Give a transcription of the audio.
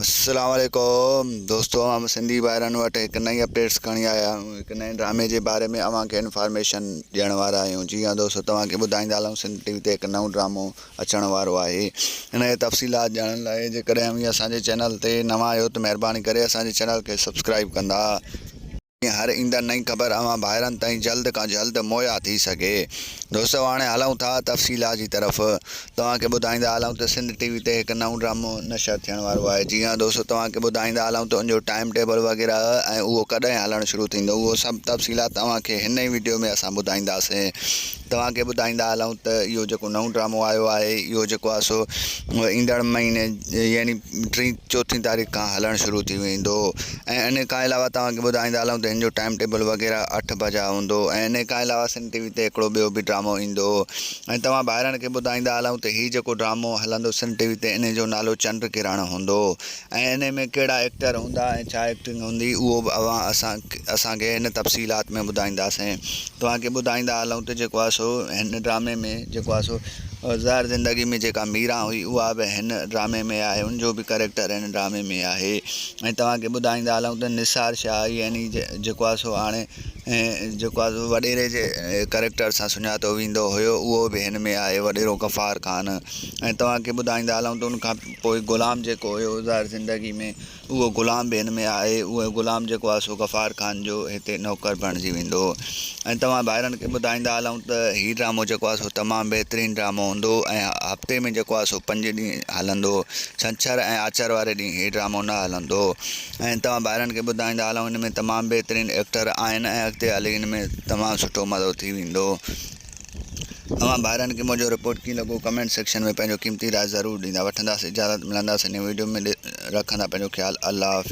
السلام عليڪم دوستو اوهان سنڌي ڀائرن وٽ هڪ نئين اپڊيٽس کڻي آيا آهيون هڪ نئين ڊرامي جي باري ۾ اوهان کي انفارميشن ڏيڻ وارا آهيون جي ها دوستو توهان کي ٻڌائيندا هلون سنڌ ٽي وي تي هڪ نئون ڊرامو اچڻ وارو آهي ان جي تفصيلات ڄاڻڻ لاء جيڪڏهن اوهين اسان جي چينل تي نوان آهيو ته مهرباني ڪري اسان جي چينل کي سبسڪرائب ڪندا جيئن هر ايندڙ نئين خبر اوهان ڀائرن تائين جلد کان جلد مهيا ٿي سگهي. دوستو هاڻي هلون ٿا تفصيلات جي طرف. توهان کي ٻڌائيندا هلون ته سنڌ ٽي وي تي هڪ نئون ڊرامو نشر ٿيڻ وارو آهي. جي ها دوستو توهان کي ٻڌائيندا هلون ته ان جو ٽائيم ٽيبل وغيره ۽ اهو ڪڏهن هلڻ شروع ٿيندو اهو سڀ تفصيلات اوهان کي هن ئي وڊيو ۾ اسان ٻڌائينداسين. توهان کي ٻڌائيندا هلون ته اهو جيڪو نئون ڊرامو آيو آهي اهو جيڪو آهي سو ايندڙ مهيني يعني ٽين چوٿين تاريخ کان هلڻ شروع ٿي ويندو ۽ ان کان علاوه توهان کي ٻڌائيندا هلون ته هن جو ٽائيم ٽيبل وغيره اٺ بجا هوندو ۽ ان کان علاوه سنڌ ٽي وي تي هڪڙو ٻيو به ڊرامو ايندو ۽ توهان ڀائرن کي ٻڌائيندا هلون ته هي جيڪو ڊرامو هلندو سنڌ ٽي وي تي ان جو نالو چنڊ ڪرڻ هوندو ۽ انهي ۾ ڪهڙا ايڪٽر هوندا ۽ ڇا ايڪٽنگ هوندي اهو به اوهان اسان اسان کي هن تفصيلات ۾ ٻڌائينداسين توهان کي ٻڌائيندا هلون ته جيڪو آهي سو هن ڊرامي ۾ جيڪو آهي سو زهر زندگي ۾ جيڪا ميران هئي اها به هن ڊرامي ۾ آهي ان جو به ڪريڪٽر هن ڊرامي ۾ آهي ۽ توهان کي ٻڌائيندا هلون ته نثار شاهه يعني جيڪو آهي سو هاڻي جيڪو آهي سو وڏيري جي ڪريڪٽر سان سڃاتو ويندو هيو اهو به هن ۾ آهي وڏيرو غفار خان ۽ توهان کي ٻڌائيندا هلون ته ان کان پوء غلام جيڪو هيو ظاهر زندگي ۾ اهو غلام به هن ۾ آهي اهو غلام جيڪو آهي سو غفار خان جو هتي نوڪر بڻجي ويندو ۽ توهان ڀائرن کي ٻڌائيندا هلون ته هي ڊرامو جيڪو آهي سو تمام بهترين ڊرامو هوندو ۽ هفتي ۾ جيڪو آهي سو پنج ڏينهن هلندو ڇنڇر ۽ آچر واري ڏينهن هي ڊرامو نه هلندو ۽ توهان ڀائرن کي ٻڌائيندا هلون هن ۾ تمام بهترين ايڪٽر آهن ۽ اڳتي هلي هن ۾ تمام سٺو مزو ٿي ويندو. اوهان ڀائرن کي منهنجو رپورٽ ڪيئن لڳو ڪمينٽ سيڪشن ۾ پنهنجو قيمتي راء ضرور ڏيندا وٺنداسين اجازت ملنداسين نئين ويڊيو ۾ رکندا پنهنجو خيال الله حافظ.